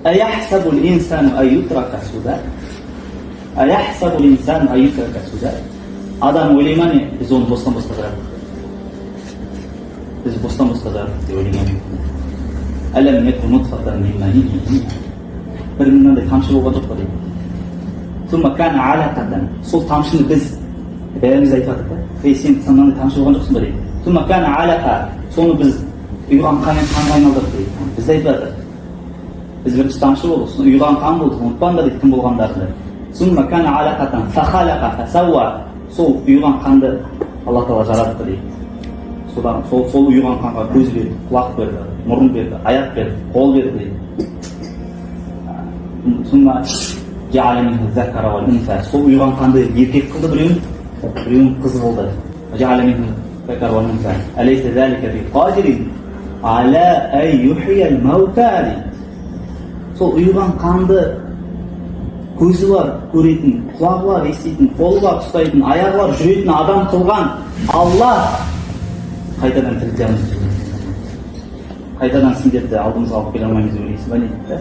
أيحسب الإنسان أن يترك سدى؟ أيحسب الإنسان أن يترك سدى؟ Адам ойлай ма, не, біз оны бостан босқа жараттық, біз бостан босқа жараттық деп ойлай ма? ألم يك نطفة من مني, бір мынандай тамшы болған жоқ па дейді. ثم كان علقة, сол тамшыны біз бәріміз айтып жатырмық та. Ей, сен мынандай тамшы болған жоқсың ба дейді. ثم كان علقة, соны біз ұйыған қанмен қанға айналдырдық дейді. Біз айтып жатыр, біз бірінші тамшы болдық, сосын ұйыған қан болдық, ұмытпаңдар дейді кім болғандарыңды. ثم كان علقة فخلق فسوى, сол ұйыған қанды Алла Тағала жаратты дейді. Содан сол ұйыған қанға көз берді, құлақ берді, мұрын берді, аяқ берді, қол берді дейді. ثم جعل منه الذكر والأنثى, сол ұйыған қанды еркек қылды біреуін, біреуін қыз қылды. جعل منه الذكر والأنثى أليس ذلك بقادر على أن يحيي الموتى дейді. Сол ұйыған қанды көзі бар көретін, құлағы бар еститін, қолы бар ұстайтын, аяғы бар жүретін адам қылған Алла қайтадан тірілте алмайды, қайтадан сендерді алдымызға алып келе алмаймыз деп ойлайсың ба, не дейді да.